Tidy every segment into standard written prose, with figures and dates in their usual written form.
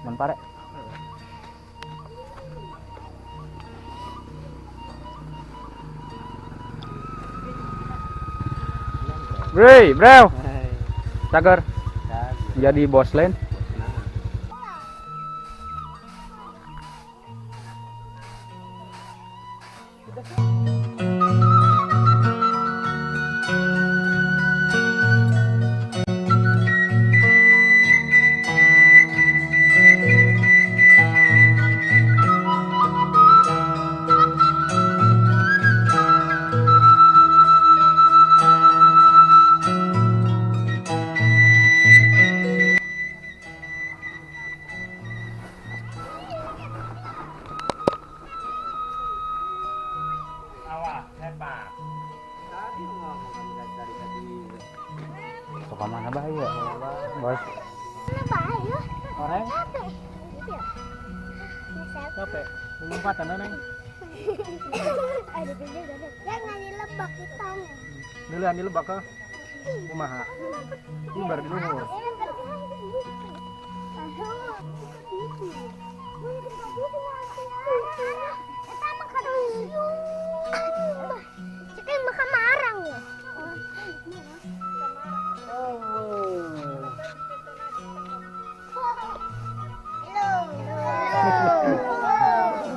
Man pare. Bre, bro. Cager. Jadi bos lain. Awas, hebat. Tadi ngomong kami dari tadi. Sok mana bahaya? Bos. Bahaya. Orang Capek. Iya. capek. Lompatan neng. Ada ada. Jangan dilebak hitam. Duluan dilebak ke. Kumaha? Imbar di luhur.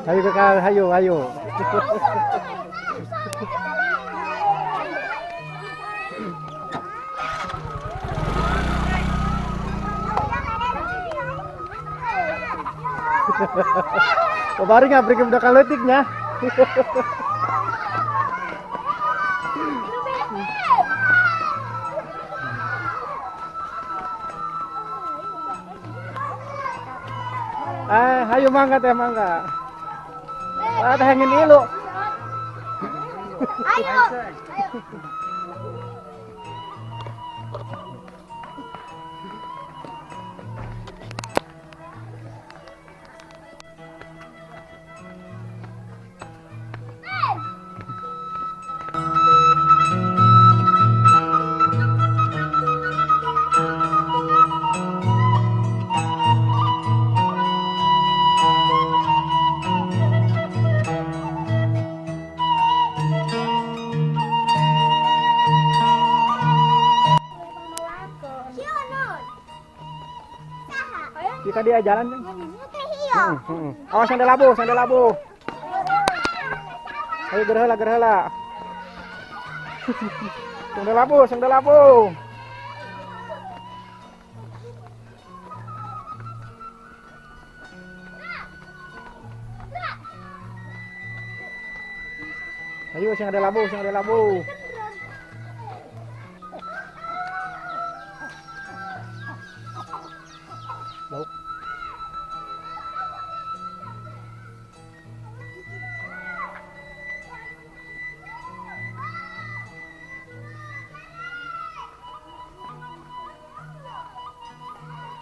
Ayo ke ayo ayo. Kemarin ngabrik udah kaletiknya. Ayo mangga teh mangga. Ah, teh ngin ilu. Ayo. Jika dia jalan kan. Awas yang labu, yang labu. Ayo gerheula gerheula. Yang labu, yang labu. Ayo sing ada labu, sing ada labu. Lauk.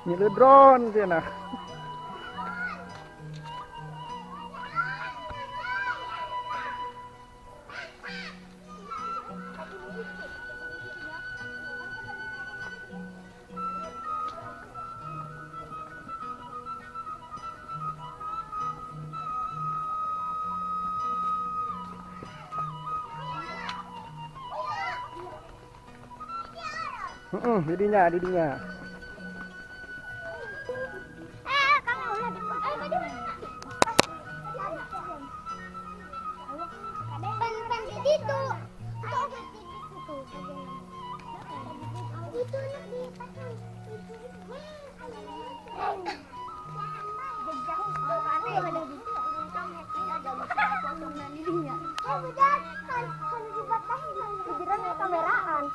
Nyilu drone cenah. Heeh, didinya, didinya. Kamu ulah di Pan di situ. Itu anak di pasang. Kameraan.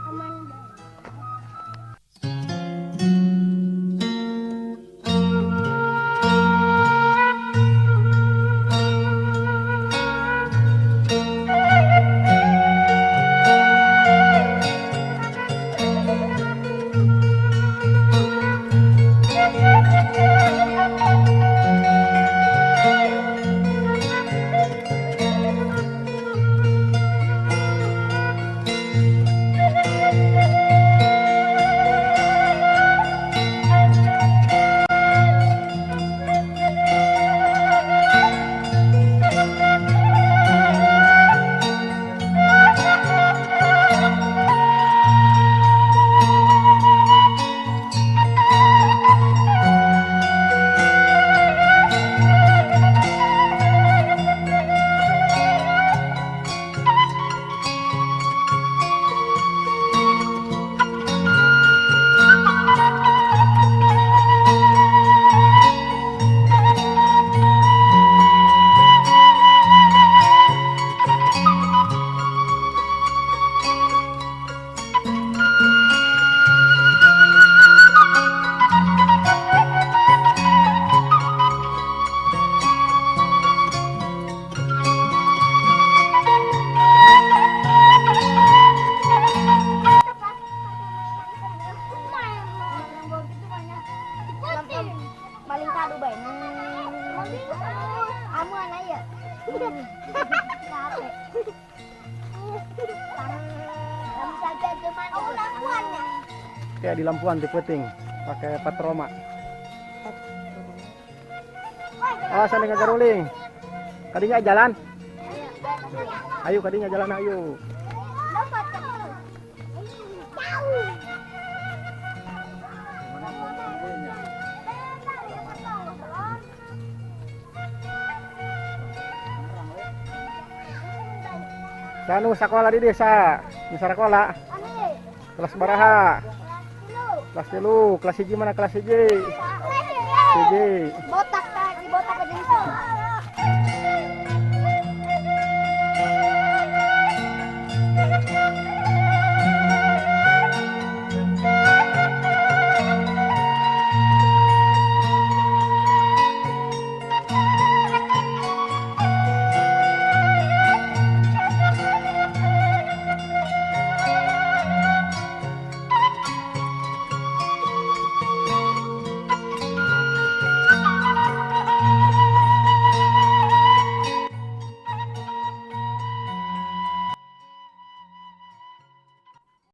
Aman. Kayak di lampuan di peuting pakai patroma. Awas ada ngagaruling. Kadinya jalan. Ayo kadinya jalan, ayo. Lompat ke situ. Jauh. Sanu sekolah di desa. Nu sakola. Kelas baraha? Kelas 3. Kelas 1 mana kelas 1? Hiji. Botak.